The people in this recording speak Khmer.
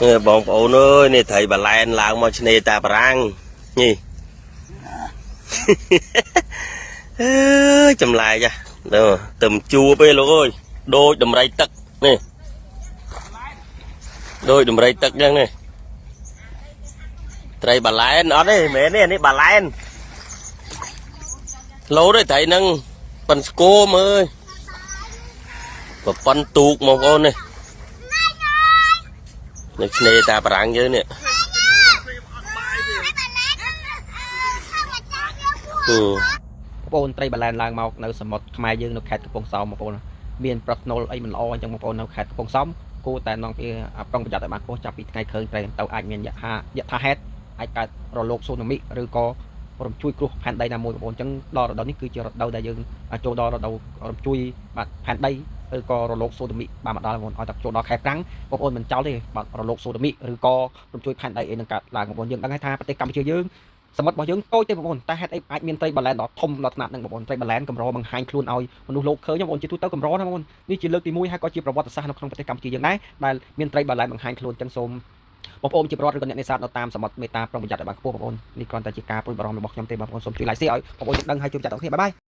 អើបងប្អូនអើយនេះត្រីបាឡែនឡើងមកឆ្នេរតាបារាំងនេះ អើយចម្លែកហ៎ទៅជួបឯលោកអើយដូចដំរីទឹកនេះដូចដំរីទឹកចឹងនេះត្រីបាឡែនអត់ទេមែនទេនេះបាឡែនលោទេត្រីហ្នឹងប៉ិនស្គមអើយប្រប៉ុនទូកបងប្អូននេះនៅឆ្នេរតាបារាំងយើងនេះអឺ បងប្អូនត្រីបាឡែនឡើងមកនៅសមុទ្រខ្មែរយើងនៅខេត្តកំពង់សោមបងប្អូនមានប្រស្នូលអីមិនល្អអញ្ចឹងបងប្អូននៅខេត្តកំពង់សោមគួរតែនាំគ្នាប្រុងប្រយ័ត្នឲ្យបានខ្ពស់ចាប់ពីថ្ងៃឃើញត្រីហ្នឹងទៅអាចមានយថាយថាហេតុអាចកើតរលកស៊ូណាមីឬក៏រំជួយគ្រោះផែនដីណាមួយបងប្អូនអញ្ចឹងដល់រដូវនេះគឺជារដូវដែលយើងចូលដល់រដូវរំជួយបាទផែនដីឬក៏រលកស៊ូណាមីបានមកដល់បងប្អូនឲ្យតែចូលដល់ខែប្រាំងបងប្អូនមិនចោលទេបាទរលកស៊ូណាមីឬក៏រំជួយផែនដីអីនឹងកើតឡើងបងប្អូនយើងដឹងហើយថាប្រទេសកម្ពុជាយើង សមុទ្ររបស់យើងតូចទេបងប្អូនតែហេតុអីអាចមានត្រីបាឡែនដ៏ធំដល់ថ្នាក់ហ្នឹងបងប្អូនត្រីបាឡែនកម្របង្ហាញខ្លួនឲ្យមនុស្សលោកឃើញបងប្អូនជាទូទៅកម្រណាបងប្អូននេះជាលើកទី1ហើយក៏ជាប្រវត្តិសាស្ត្រនៅក្នុងប្រទេសកម្ពុជាយើងដែរដែលមានត្រីបាឡែនបង្ហាញខ្លួនចឹងសូមបងប្អូនជាប្រវត្តិឬក៏អ្នកនេសាទនៅតាមសមុទ្រមេត្តាប្រុងប្រយ័ត្នឲ្យបានខ្ពស់បងប្អូននេះគ្រាន់តែជាការព្រួយបារម្ភរបស់ខ្ញុំទេបងប្អូនសូមជួយ like share ឲ្យបងប្អូនដឹងហើយជួយចាត់ដល់គ្នាbye bye.